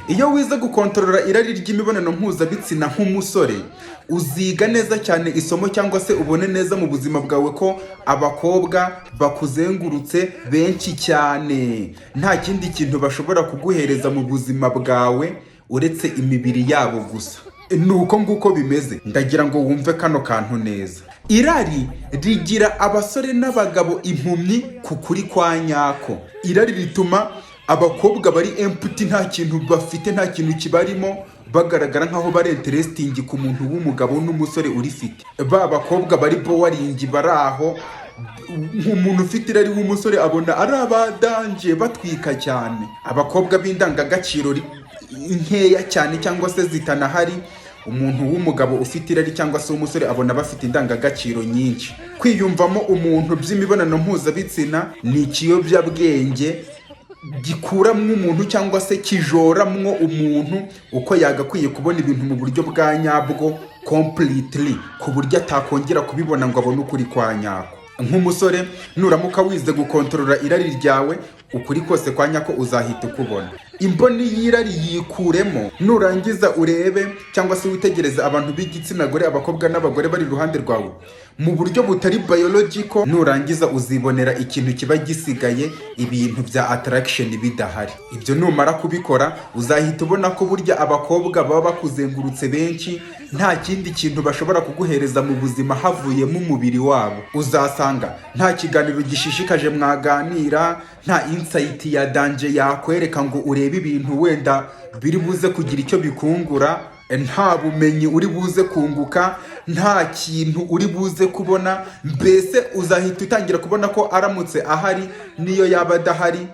Iyo wize gukontorora irari ry'imibonano mpuzabitsina nk'umusore, uziga neza cyane isomo, cyangwa se ubone neza mu buzima bwawe ko abakobwa bakuzengurutse benshi cyane nta kindi kintu bashobora kuguhereza mu buzima bwawe uretse imibiri yabo gusa. Ni uko nguko bimeze. Ndagira ngo wumve kano kantu neza. Irari rigira abasore n'abagabo impumyi ku kuri kwa nyako. Irari rituma abakobwa bari empty, nta kintu bafite, nta kintu kibarimo, bagaragara nk'aho bari interesting ku muntu w'umugabo n'umusore urifite. Ba bakobwa bari boring, bari aho, umuntu ufite irari w'umusore abona ari aba danger, batwika cyane. Abakobwa b'indangagaciro nkeya cyane cyangwa se zitanahari, umuntu w'umugabo ufite irari cyangwa se w'umusore abona bafite indangagaciro nyinshi. Kwiyumvamo umuntu by'imibonano mpuzabitsina ni ikiyobyabwenge gikuramwo umuntu cyangwa se kijoramwo umuntu uko yagakwiye kubona ibintu mu buryo bwa nyabwo completely, ku buryo atakongera kubibona ngo abone ukuri kwa nyako. Nk'umusore, nuramuka wize gukontorora irari ryawe, ukuri kose kwa nyako uzahita ukubona. Imboni y'irari yikuremo. Nurangiza urebe cyangwa se witegereze abantu b'igitsina gore, abakobwa n'abagore bari iruhande rwawe mu buryo butari biological. Nurangiza uzibonera ikintu kiba gisigaye ibintu bya attraction bidahari. Ibyo numara kubikora, uzahita ubona ko burya abakobwa baba bakuzengurutse benshi nta kindi kintu bashobora kuguhereza mu buzima havuyemo umubiri wabo. Uzasanga nta kiganiro gishishikaje mwaganira, nta insight ya danger yakwereka ngo urebe ibintu wenda biri buze kugira icyo bikungura, nta bumenyi uri buze kunguka, nta kintu uri buze kubona. Mbese uzahita utangira kubona ko aramutse ahari n'iyo yaba adahari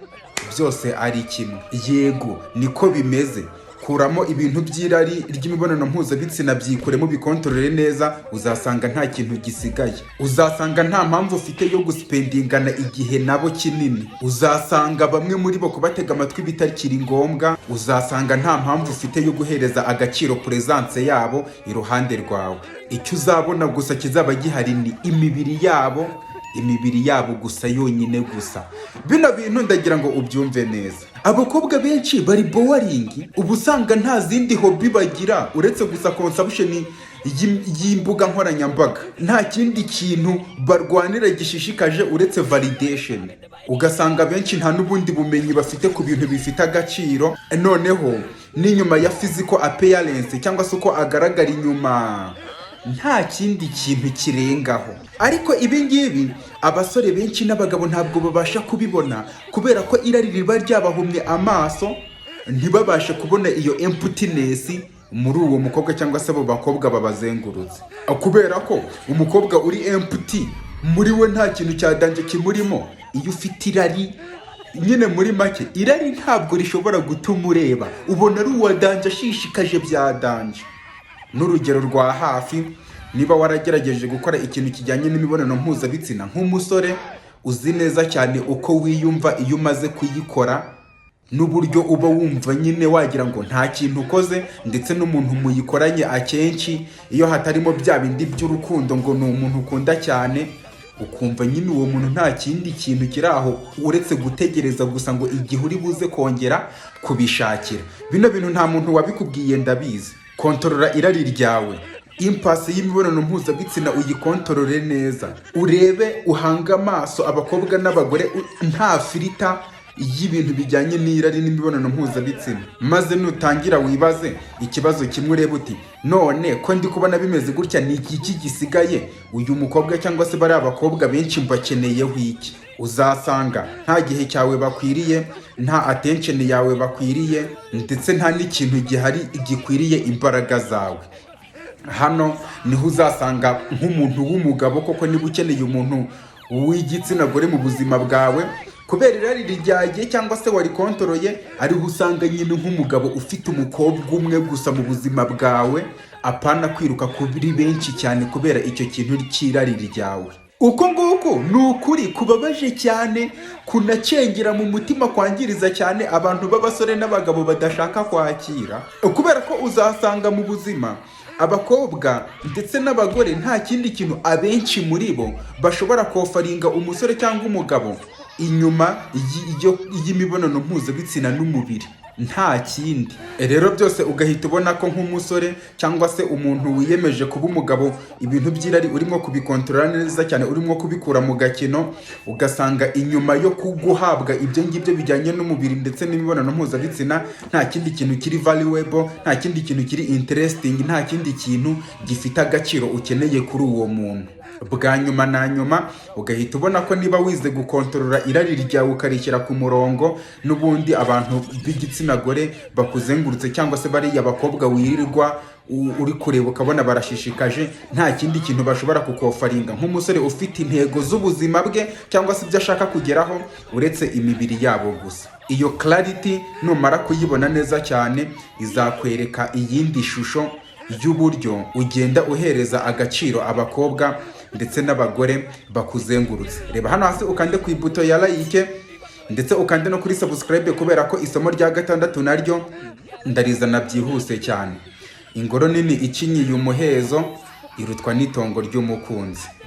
byose ari kimwe. Yego, niko bimeze. Kuramo ibintu by'irari ry'imibonano mpuzabitsina, byikuremo, bikontorore neza, uzasanga nta kintu gisigaye. Uzasanga nta mpamvu ufite yo guspendingana igihe nabo kinini. Uzasanga bamwe muri bo kubatega amatwi bitakiri ngombwa. Uzasanga nta mpamvu ufite yo guhereza agaciro presence yabo iruhande rwawe. Icyo uzabona gusa kizaba gihari ni imibiri yabo, imibiri yabo gusa, yonyine gusa. Bino bintu ndagira ngo ubyumve neza. Abakobwa benshi bari boring, uba usanga nta zindi hobby bagira uretse gusa consumption y'imbuga nkoranyambaga. Nta kindi kintu barwanira gishishikaje uretse validation. Ugasanga benshi nta n'ubundi bumenyi bafite ku bintu bifite agaciro, noneho n'inyuma ya physical appearance cyangwa se uko agaragara inyuma, nta kindi kintu kirengaho. Ariko ibi ngibi abasore benshi n'abagabo ntabwo babasha kubibona kubera ko irari riba ryabahumye amaso, ntibabashe kubona iyo emptiness muri uwo mukobwa cyangwa se abo bakobwa babazengurutse. Kubera ko umukobwa uri empty muri we, nta kintu cya danger kimurimo. Iyo ufite irari nyine, muri make, irari ntabwo rishobora gutuma ureba ubona ari uwa danger, ashishikaje bya danger. N'urugero rwa hafi, niba waragerageje gukora ikintu kijyanye n'imibonano mpuzabitsina nk'umusore, uzi neza cyane uko wiyumva iyo umaze kuyikora n'uburyo uba wumva nyine wagira ngo nta kintu ukoze. Ndetse n'umuntu muyikoranye, akenshi iyo hatarimo bya bindi by'urukundo ngo ni umuntu ukunda cyane, ukumva nyine uwo muntu nta kindi kintu kiri aho uretse gutegereza gusa ngo igihe uri buze kongera kubishakira. Bino bintu nta muntu wabikubwiye, ndabizi. Kontorora irari ryawe, impulse y'imibonano mpuzabitsina uyikontorore neza, urebe, uhange amaso abakobwa n'abagore nta filter y'ibintu bijyanye n'irari n'imibonano mpuzabitsina. Maze nutangira wibaze ikibazo kimwe, urebe uti: "None ko ndi kubona bimeze gutya, ni iki gisigaye? Uyu mukobwa cyangwa se bariya bakobwa benshi mbakeneyeho iki?" Uzasanga nta gihe cyawe bakwiriye, nta attention yawe bakwiriye, ndetse nta n'ikintu gihari gikwiriye imbaraga zawe. Hano niho uzasanga nk'umuntu w'umugabo koko, niba ukeneye umuntu w'igitsina gore mu buzima bwawe kubera irari ryagiye cyangwa se warikontoroye, ariho usanga nyine nk'umugabo ufite umukobwa umwe gusa mu buzima bwawe, apana kwiruka kuri benshi cyane kubera icyo kintu cy'irari ryawe. Uko nguko ni ukuri kubabaje cyane, kunacengera mu mutima, kwangiriza cyane abantu b'abasore n'abagabo badashaka kwakira, kubera ko uzasanga mu buzima abakobwa ndetse n'abagore nta kindi kintu abenshi muri bo bashobora kofferinga umusore cyangwa umugabo inyuma y'imibonano mpuzabitsina n'umubiri. nta kindi. Rero byose ugahita ubona ko nk'umusore cyangwa se umuntu wiyemeje kuba umugabo, ibintu by'irari urimo kubikontorora neza cyane, urimo kubikura mu gakino, ugasanga inyuma yo kuguhabwa ibyo ngibyo bijyanye n'umubiri ndetse n'imibonano mpuzabitsina, nta kindi kintu kiri valuable, nta kindi kintu kiri interesting, nta kindi kintu gifite agaciro ukeneye kuri uwo muntu. Bwa nyuma na nyuma, ugahita ubona ko niba wize gukontorora irari ryawe, ukarishyira ku murongo, n'ubundi abantu b'igitsina gore bakuzengurutse cyangwa se bariya bakobwa wirirwa uri kureba ukabona barashishikaje, nta kindi kintu bashobora kukofferinga nk'umusore ufite intego z'ubuzima bwe cyangwa se ibyo ashaka kugeraho, uretse imibiri yabo gusa. Iyo clarity numara kuyibona neza cyane, izakwereka iyindi shusho y'uburyo ugenda uhereza agaciro abakobwa ndetse n'abagore bakuzengurutse. Reba hano hasi, ukande ku ibuto ya like, ndetse ukande no kuri subscribe, kubera ko isomo rya gatandatu naryo ndarizana byihuse cyane. Ingoro nini ikinyiye umuhezo irutwa n'itongo ry'umukunzi.